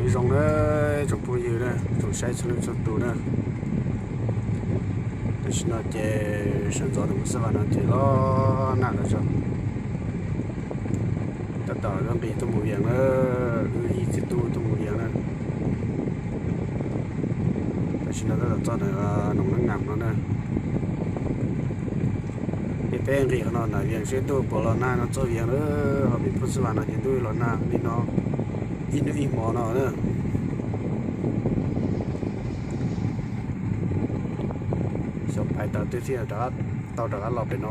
Nyob zoo na, tsoom phooj ywg na, tsoom saib txhua leej txhua tus na. Tam sim no ces sawv ntxov nws mus xab vas no ces los nag lawm tso. Tab tom wb nqis tuaj mus Vias na, wb ib txiv tub tuaj mus Vias na. Tam sim no tab tom txog ntawm Noom Neeb Nam no na. Ces peb nqis qhov no ntawm Vias seb ntuj puas los nag no txog Vias na, ho vim pheej xab vas no ces ntuj los nag li no ib hnub ib hmo no na. Xyov pais tau twg thiaj tau rov qab los pem no.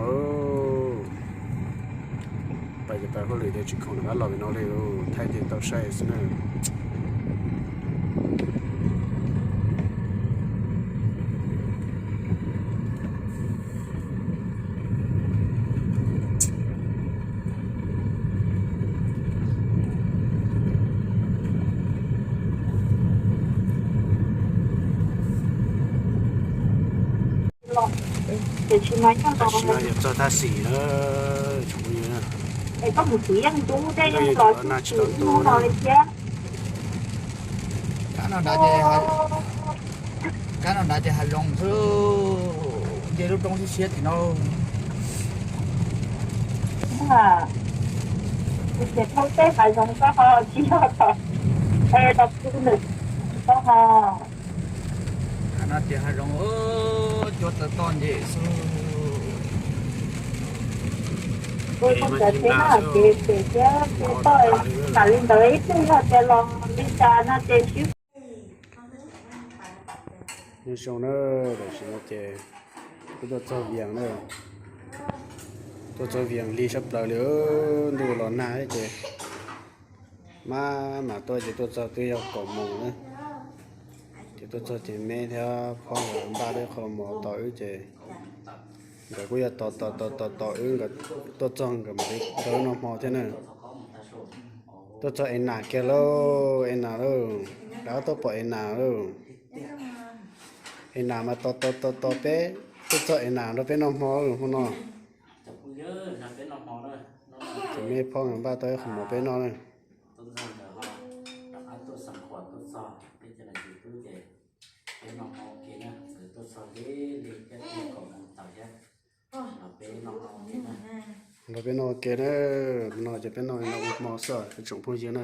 Pais ces pais hauj lwm ces tsis khoom rov qab los pem no li, thaij ces tau saib xwb na. Tam sim no yuav txog thaj xim na, tsoom phooj ywg na. Ntuj los nag tsis tau tu na. Kab no nrad ces, kab no nrad ces hav zoov xwb, nce lub roob siab siab tim no. Ces thoob teb hav zoov txob ho tsis yog tom, es tom ku ntawm txob ho. Hav no ces hav zoov, cua taw toj ncem xwb. Ua txog ntawd thiab no ces pem thiab ces toj, tam li ntawd ib tug yog tias los li cas no ces sib. Nyob zoo na, tam sim no ces wb tuaj txog Vias na, tuaj txog Vias lig sab plaws li, ntuj los nag ces maj mam tuaj ces tuaj txog twb yog kaum moos na. Ces tuaj txog ces me thiab phob nkawd npaj tau qho mov tos wb ces nkawd kuj yog tos tos tos tos tos wb, nkawd tuaj txog nkawd mam li rau wb noj hmo thiab na. Tuaj txog Es Nas kiag lauj, Es Nas lauj, rov qab tuaj pom Es Nas lauj. Es Nas mas tos tos tos tos peb, tuaj txog Es Nas nrog peb noj hmo lauj hmo no. Ces me phob nkawd npaj tau ib qho mov peb noj na. Nrog peb noj ua ke na, no ces peb noj no ua hmo xwb tsoom phooj ywg na.